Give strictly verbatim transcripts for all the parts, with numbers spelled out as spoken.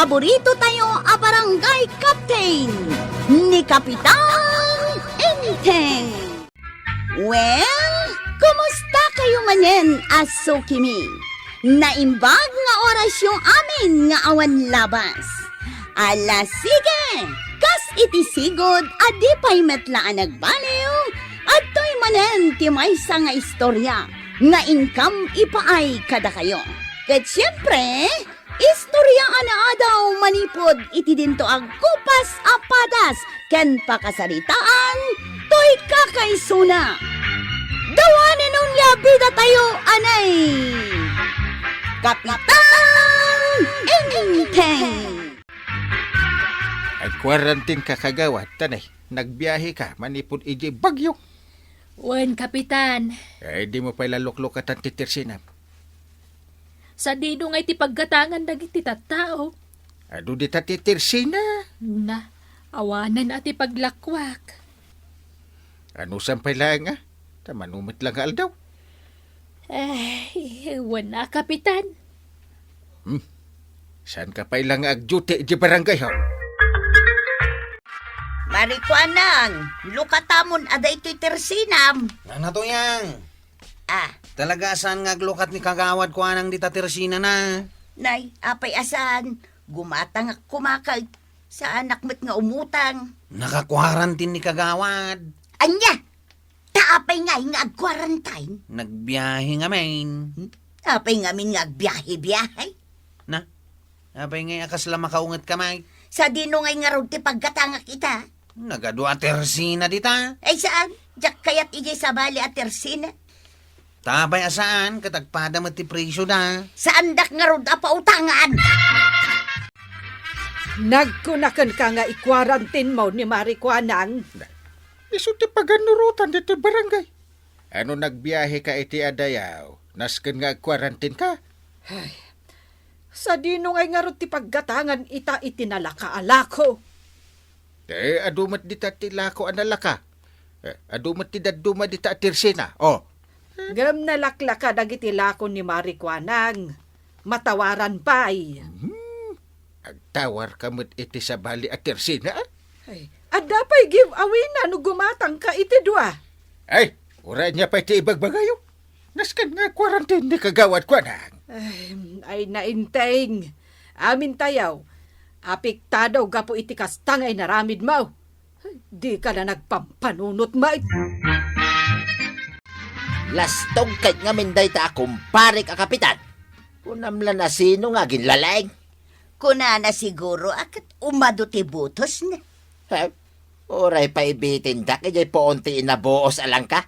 paborito tayo a barangay captain, ni Kapitan Enteng. Well, kumusta kayo manen a sukimi? Naimbag nga orasyo amin nga awan labas. Ala, sige! Kas iti sigud a di pay met la a nagbaliw, adtoy manen ti maysa nga istorya nga inkam ipaay kadakayo. Ket siempre, istorya a naadaw manipud iti dinto a gupas a padas ken pakasaritaan toy kakaisuna. Dawanen onia bidatayo, anay! Kapitan Enteng! Agkuarantin ka, kagawad, tanay. Nagbiahe ka manipud iti bagyo. Wen, Kapitan. Ay, di mo pay laluklukatan ti tersinam. Sadino ngay ti paggatangan dagiti tattao? Adu dita ti tersina. Na, awanen a ti paglakwak. Anusan pay laeng a? Ta mano met la nga aldaw. Ay, wen a, Kapitan. Hmm. Saan ka pay la nga agduty iti barangay hall? Marikuanang, lukatamon a daytoy tersinam. Nana, Tuyang. Ah. Talaga a saan nga aglukat ni Kagawad Kuanang dita tersinana? Nay, apay a saan? Gumatangak kumakay. Saanak met nga umutang. Nakakuarantin ni Kagawad. Ania? Ta apay ngay nga agkuarantin? Nagbiahe ngamin. Hmm? Apay ngamin nga agbiahe-biahe? Na? Apay ngay a kasla makaunget ka, Mike? Sadino ngay ngarud ti paggatangak ita? Nagadu a tersina dita. Ay saan? Diak kayat idiay sabali a tersina. Ta apay a saan, ket agpada met ti presioda. Saandak ngarud a pautangan. Nagkunaken ka nga ikuarantinmo ni Marikuanang. Isu ti paganurotan ditoy barangay. Ano nagbiahe ka iti adayaw? Nasken nga agkuarantin ka? Ay, sadino ngay ngarud ti paggatangan ita iti nalaka a lako? Eh, adu met dita ti lako a nalaka. Eh, adu met ti dadduma dita a tersina. Oh. Ngem nalaklaka dagiti lako ni Marikuanang. Matawaran pay. Hmm. Agtawar ka met iti sabali a tersina, a? Ay, adda pay giveaway-na no gumatang ka iti dua. Ay, uray ania pay ti ibagbagayo. Nasken nga quarantine ni Kagawad Kuanang. Ay, ay, nainteng. Amintayo, apektado gapu iti kasta nga inaramidmo. Ay, di ka la nagpampanunot, Mike. Lastog ket ngamin dayta a kumparek a kapitan. Kunam la no sino nga aginlalaing. Kunana siguro a ket umadu ti butosna. He? Uray pay ibitindak idiay puon ti inabuos a langka.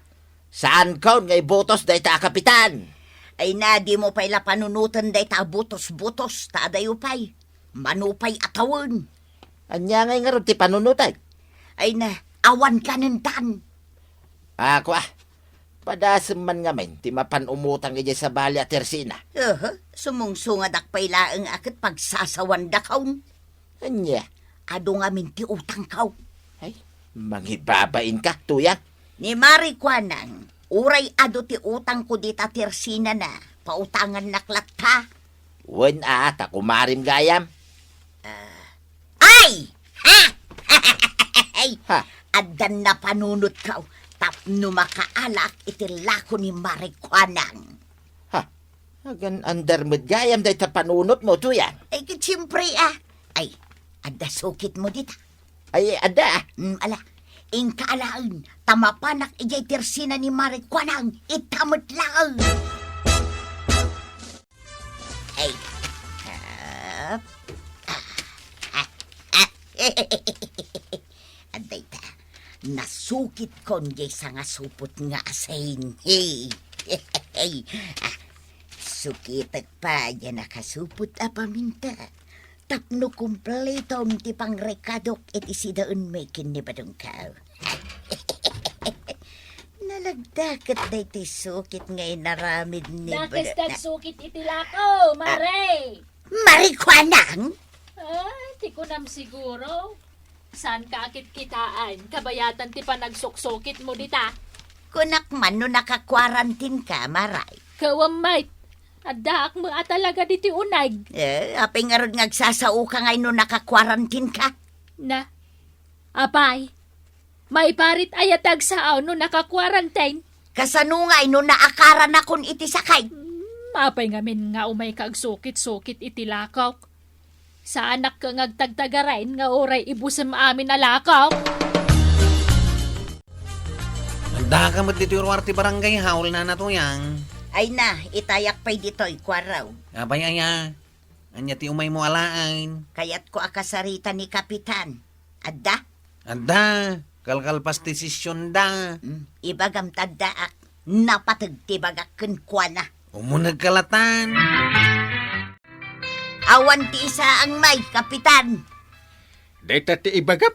Saankon nga ibutos dayta a kapitan. Ay na, dimo pay la panunoten dayta a butos-butos, ta adayo pay. Mano pay a tawen. Ania ngay ngarud ti panunotek? Ay na, awan kanentan. Ako, a. Padasem man ngamin ti mapan umutang idiay sabali a tersina. Aha, sumungsungadak pay laeng a ket pagsasawandakon. Ania? Adu ngamin ti utangko. Ay, mangibabain ka, Tuyang. Ni Mari Kuanang, uray adu ti utangko dita tersinana, pautangannak latta. Wen a, ta kumarim gayam. Ah, ay! Ha! Ay! Ha! Addan napanunotko tapno makaalak iti lako ni Mari Kuanang. Ha! Agan-andar met gayam dayta panunotmo, Tuyang. Ay, ket siempre, a. Ay, adda sukitmo dita. Ay, adda. Mm, ala, inka alaen, ta mapanak idiay tersina ni Mari Kuanang, ita met laeng. Ay. Ah. Ah. Ah. Adda ita. Nasukitkon diay sangasupot nga asin. Hey. Hey. Ah. Sukitek pay diay nakasupot a paminta. Tapno kumpletom ti pangrekadok iti sidaenmi ken ni badongko. Nalagda ket daytoy sukit nga inaramid ni Nakes bada-, kad na- sukit iti lako, Mare! Mari Kuanang? Ah, ti kunam siguro. Saanka a kitkitaan, kabayatan ti panagsuksukitmo dita. Kunak man no naka-quarantine ka, Maray. Kawam, Mike. Addaak met a talaga ditoy uneg. Eh, apay ngarud nga agsasaoka ngay no naka-quarantine ka? Na, apay, maiparit aya ti agsao no naka-quarantine? Kasano ngay no naakaranakon iti sakit? Hmm, apay ngamin nga umayka agsukit-sukit iti lakok? Saanak nga agtagtagarain nga uray ibusem amin a lakok? Nagdaka met ditoy ruar ti barangay hall, Nana Tuyang. Ay na, itayak pay ditoy, kuaraw. Apay aya? Ania ti umaymo alaen? Kayatko a kasarita ni Kapitan. Adda? Adda, kalkalpas ti sesionda. Hmm, ibagam ta addaak. Napateg ti bagak kenkuana. Umunegka latan. Awan ti isaang may, Kapitan. Dayta ti ibagam?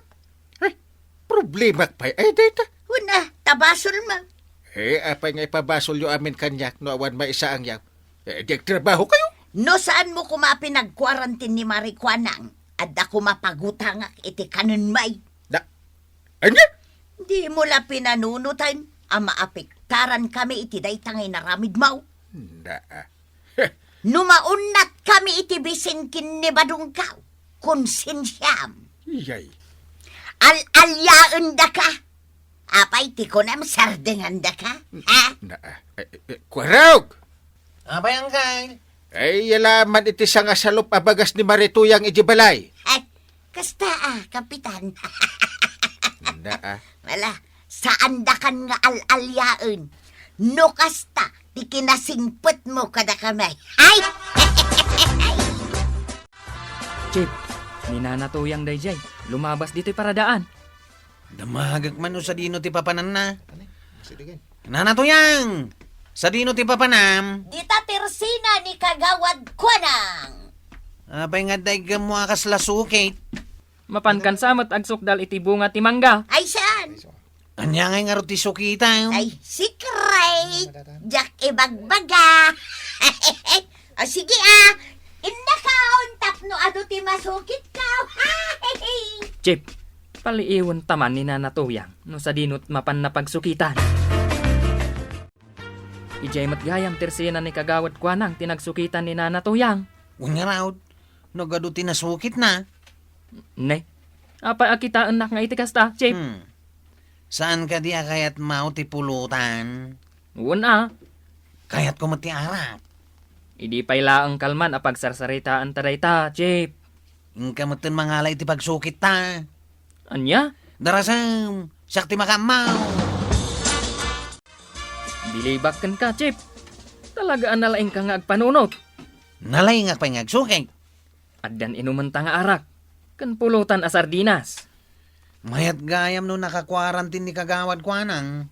Eh, problemak pay ay dayta. Una, ta basolmo. Eh, apay nga ipabasolyo amin kaniak no awan maisaangyo? Eh, di agtrabahokayo. No saanmo koma pinag-quarantine ni Mari Kuanang, adda koma pagutangak iti kanenmo. Da, ania? Dimo la pinanunoten a maapektaran kami iti dayta nga inaramidmo. Da, ah. No maunnat kami iti bisin ken ni Badongko, konsensiam. Iyay. Al-aliaendaka. Apay ti kunam, sardengandaka? Ha? Na, ah, eh, eh, kuarog! Apay, Angkal? Ay, yalaman iti sangasalup a bagas ni Mari Tuyang iti balay. Ay, kasta, ah, Kapitan. Na, ah. Wala, saandakan nga al-aliaen. No kasta, ti kinasingpetmo kadakami. Ay! Chief, ni Nana Tuyang dayjay, lumabas ditoy paradaan. Damagek man no sadino ti papananna. Ano? Sige. Nana Tuyang! Sadino ti papanam? Dita tersina ni Kagawad Kuanang. Apay nga adda iggammo a kasla sukit? Mapankan sa met agsukdal iti bunga ti mangga. Ay, saan? Ania ngay ngarud ti sukitam? Ay, secret! Diak ibagbaga. Ah, sige, ah. Innakaon tapno adu ti masukitko. Chief, paliiwen ta man ni Nana Tuyang no sadino ti mapanna pagsukitan. Idiay met gayam tersina ni Kagawad Kuanang ti nagsukitan ni Nana Tuyang. Wen ngarud, no adu ti nasukitna. Ne, apay a kitaennak nga iti kasta, Chief? Hmm. Saan kadi a kayatmo ti pulutan? Wen a. Kayatko met ti arak. Idi pay laeng kalman a pagsarsaritaanta dayta, Chief. Inka metten mangala iti pagsukitta. Ania? Darasem, siak ti makaammo. Bilibak kenka, Chief. Talaga a nalaingka nga agpanunot. Nalaingak pay nga agsukit. Addan inumenta nga arak, ken pulutan a sardinas. Mayat gayam no naka-quarantine ni Kagawad Kuanang.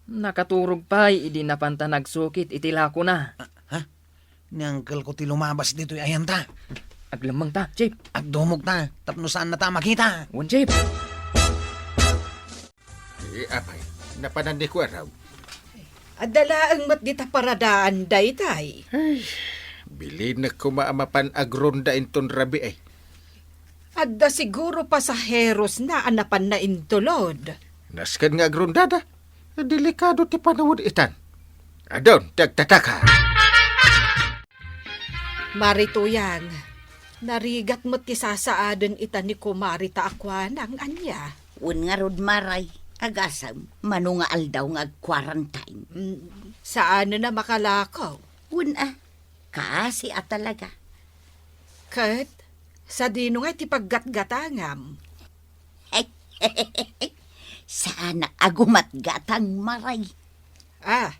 Nakaturog pay idi napanta nagsukit iti lakona. Ah, ha? Ni angkelko ti lumabas ditoy ayanta. Aglemmengta, Chief. Agdumogta, tapno saannata a makita. Wen, Chief. Eh, apay, napanan ni Kuaraw? Adda laeng met dita paradaan daytay. Ay, bilinek koma a mapan agronda inton rabii. Adda siguro pasaherosna a napanna intulod. Nasken nga agrondada, delikado ti panawed itan. Adun ti agtataka. Mari Tuyang, narigat met ti sasaaden ita ni kumarita a kuanang ania. Wen ngarud, Mari, agasem, mano nga aldaw nga ag-quarantine. Mm, saanen a makalako. Wen a, kaasi a talaga. Ket, sadino ngay ti paggatgatangam? Saanak a gumatgatang, Mari. Ah,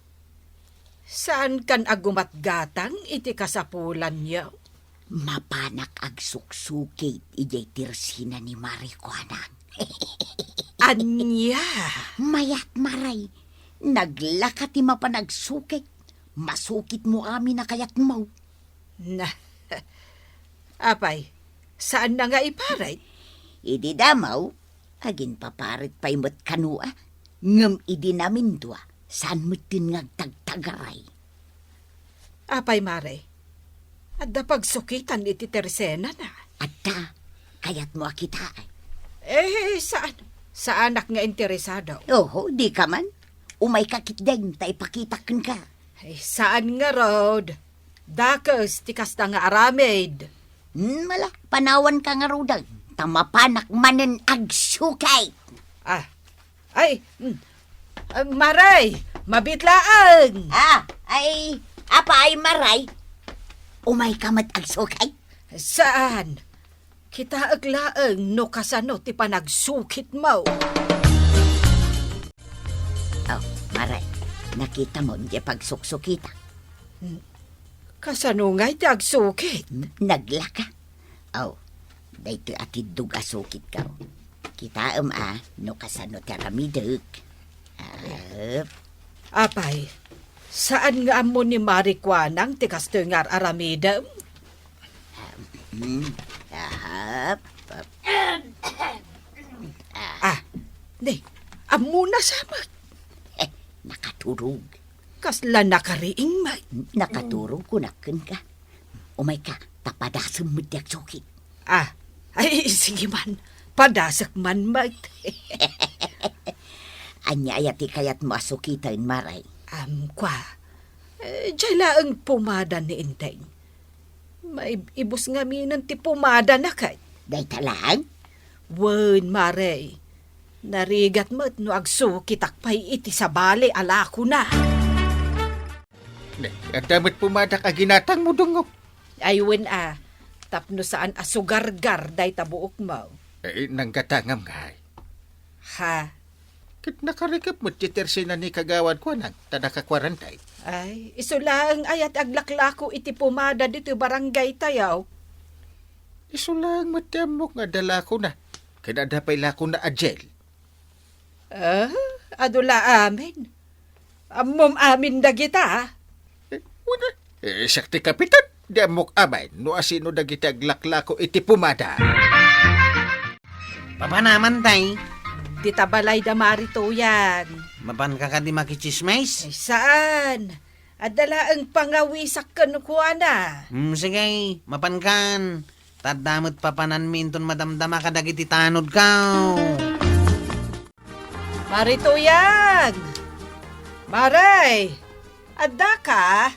saankan a gumatgatang iti kasapulanyo? Mapanak agsuksukit idiay tersina ni Mari Kuanang. Ania? Mayat, Mari. Naglaka ti mapan agsukit. Masukitmo amin a kayatmo. Na, apay, saanna nga iparit? Idi damo, aginpaparit pay met kano a, ngem idi namindua, saan metten nga agtagtagaray. Apay, Mari, adda pagsukitan iti tersenana? Adda, kayatmo a kitaen? Eh, saan? Saanak nga interesado. Oho, dika man. Umayka ketdin, ta ipakitak kenka. Ay, saan ngarud? Dakes ti kasta nga aramid. Hmm, ala, panawanka ngaruden, ta mapanak manen agsukit. Ah, ay, mm, ah, Maray, mabiit laeng. Ah, ay, apay, Maray? Umayka met agsukit? Saan? Kitaek laeng no kasano ti panagsukitmo. Oh, Maray, nakitamo diay pagsuksukita? Hmm. Kasano ngay ti agsukit? Hmm, naglaka. Oh, daytoy a tiddog a sukitko. Kitaem a no kasano ti aramidek. Ah. Apay, saan nga ammo ni Mari Kuanang ti kastoy nga ar-aramidem? Hmm. Ahap. Ah, ne, ammona sa met. Eh, nakaturog. Kasla nakariing met. Nakaturog, kunak kenka. Umayka, ta padasem met ti agsukit. Ah, ay, sige man. Padasek man met. Ania aya ti kayatmo a sukiten, Maray? Am, kua. Eh, diay laeng pomada ni Enteng. Maib-ibus ngaminen ti pomadana ket. Dayta laeng? Wen, Maray. Narigat met no agsukitak pay iti sabali a lakona. Ne, adda met pomadak a ginatangmo, Dungo? Ay, wen a, tapno saan a sugargar dayta buokmo. Eh, nanggatangam ngay. Ha? Ket nakarikep met ti tersina ni Kagawad Kuanang, ta naka-quarantine. Ay, isu laeng aya ti aglaklako iti pomada ditoy barangaytayo. Isu laeng met ti ammok nga adda lakona, ken adda pay lakona a gel. Ah, adu la amin. Ammom amin dagita, ah? Eh, wen a, eh, siak ti kapitan. Di ammok amin no asino dagiti aglaklako iti pomada. Papanaman tay? Dita balay da Mari Tuyang. Mapanka kadi makitsismis? Ay, saan? Adda laeng pangawisak kenkuana. Hmm, sige, mapankan. Ta adda met papananmi inton madamdama kadagiti tanodko. Mari Tuyang! Maray! Addaka?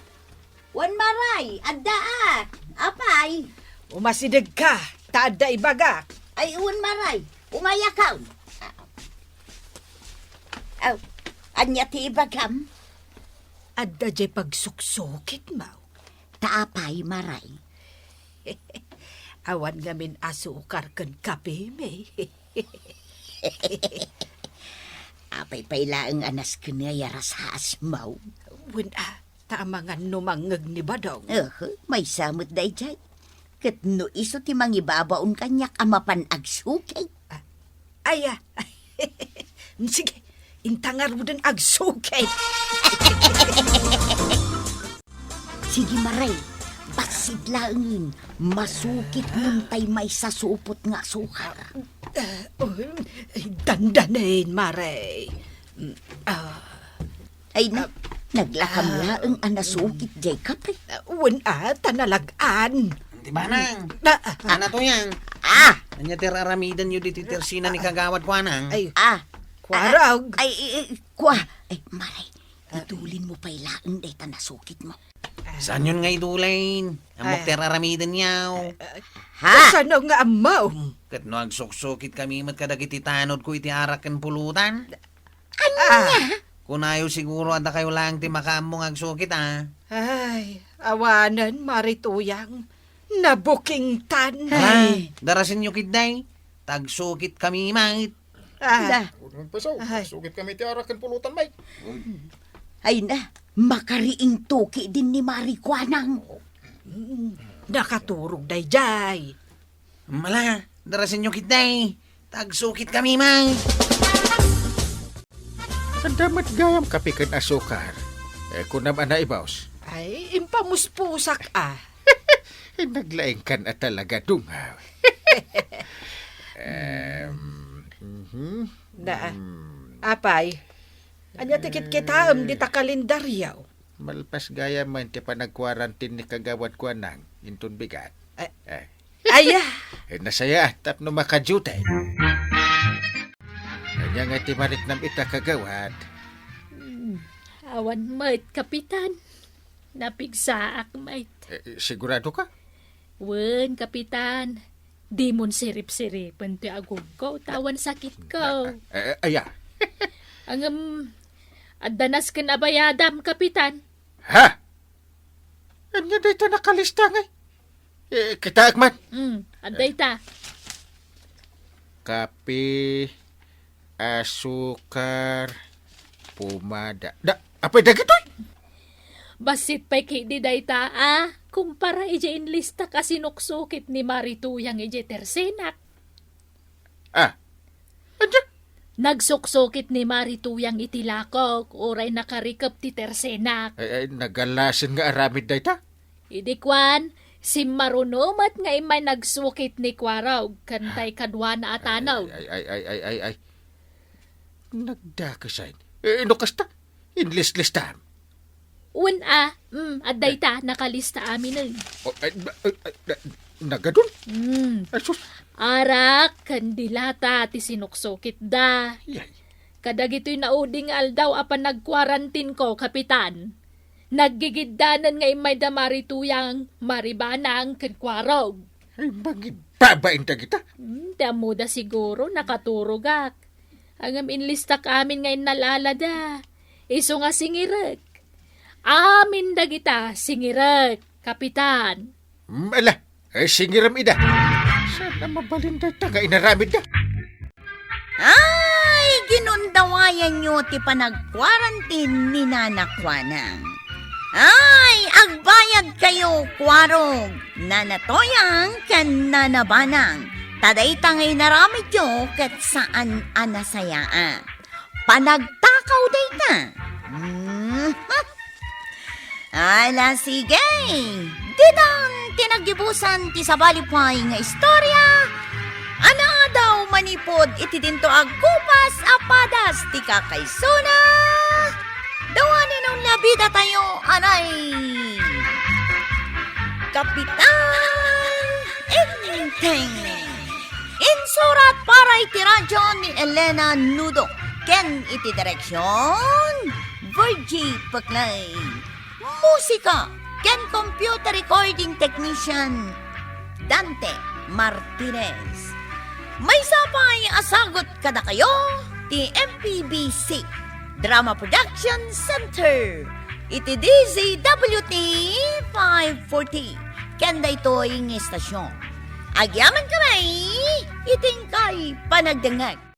Wen, Maray, addaak. Apay? Umasidegka, ta adda ibagak. Ay, wen, Maray, umayakon. Aw, ania ti ibagam? Adda diay pagsuksukitmo. Ta apay, Maray? Awan ngamin asukar ken kapemi. Apay pay laeng a nasken nga iyarasasmo? Wen a, ta amangan no mangngeg ni Badong. Aha, maysa met daydiay. Ket no isu ti mangibabaon kaniak a mapan agsukit. Ah, ay, ah. Sige, inta ngaruden agsukit. Sige, Maray. Bassit laengen, masukitmon tay maysa supot nga asukar. Ah, oh, ay, dandanen, Maray. Mm, ah. Ay na, ah, naglakam ah, laeng a nasukit diay kape. Ah, wen a, ta nalag-an. Di ba, Nang? Ah, ah, ah. Ana to yan? Ah! Ania ti ar-aramidenyo ditoy tersina ni Kagawad Kuanang? Ay, ah, kuarag. Ay, ay, ay, kua. Ay, Maray, ah, itulinmo pay laeng dayta nasukitmo. Saanyon nga itulen? Ammok ti ar-aramidenyo. Ah, ah, ha? Kasano nga ammom? Ket no agsuksukitkami met kadagiti tanodko iti arak ken pulutan? Ania? Ah. Kunayo siguro a dakayo laeng ti makaammo nga agsukit, a? Ay, awanen, Mari Tuyang. Nabukingtan. Ay, darasenyo ketdi. Ta agsukitkami met. Ah. Da. Ay. Agsukit kami ti arak ken pulutan, met. Ay na, makariingto ketdin ni Mari Kuanang. Mm, nakaturog daydiay. Ala, darasenyo ketdi. Ta agsukitkami met. Adda met gayam kape ken asukar. Eh, kunam a naibus. Ay, impamuspusak, a. Ay, naglaingkan a talaga, Dungaw. Em, mhm. Na, a. Hmm. Apay, ania ti kitkitaem dita kalendaryo? Malpas gayam ti panag-quarantine ni Kagawad Kuanang, inton bigat. Eh. Eh. Aya. Eh, nasaya, tapno makadiute. Ania nga ti mariknam ita, Kagawad? Hmm, awan met, Kapitan. Napigsaak met. Eh, sigurado ka? Wen, Kapitan. Dimon sirip-siripen ti agongko, ta awan sakitko. Eh, eh, aya? Ngem, adda nasken a bayadam, Kapitan. Ha? Ania dayta nakalista ngay? Eh, kitaek man. Mm, adda ita. Kape, asukar, pumada. Da, apay dagitoy? Bassit pay ketdi dayta a kumpara idiay inlistak a sinuksukit ni Mari Tuyang idiay tersenak. Ah, ania? Nagsuksukit ni Mari Tuyang iti lakok, uray nakarikep ti tersenak. Ay, ay, nagalasen nga aramid dayta? Idi kuan, simmaruno met nga immay nagsukit ni Kuarog ken tay kaduana a tanaw. Ay, ay, ay, ay, ay, ay. Nagdakes ay. Eh, no kasta, inlislistam. Wen a, mm, adda ita, nakalista aminen. Oh, ay, na-, ay, ay, na-, nagadun? Mm. Ay, sus. Arak ken dilata ti sinuksukitda. Yay. Kadagitoy naudi nga aldaw a panagkuarantinko, Kapitan. Naggigiddanan nga immay da Mari Tuyang, Mari Banang, ken Kuarog. Ay, mangibaba inda kita. Hmm, ti ammoda siguro, nakaturogak. Ngem inlistak amin nga innal-alada. Isu nga singirek. Amin dagita singirek, Kapitan. Hmm, ala, ay, singirem ida. Saan na mabalin dayta nga inaramidda? Ay, ginundawayanyo ti panagkuarantin ni Nana Kuanang. Ay, agbayad kayo, Kuarog, Nana Toyang, ken Nana Banang. Ta dayta nga inaramidyo ket saan a nasayaa. Panagtakaw dayta. Mhm. Ala, sige. Ditan ti naggibusan ti sabali pay nga istorya a naadaw manipud iti dinto agkupas a padas ti kakaisuna. Dawani no ni abidatayo, anay. Kapitan Enteng. Insurat para iti radyo ni Elena Nudo ken iti direksyon, Virgie Peclay. Musika ken computer recording technician, Dante Martinez. Maysa pay a sagut kadakayo ti M P B C Drama Production Center iti D Z W T five forty ken daytoy nga istasyon. Agyaman kami iti inkay panagdengngeg.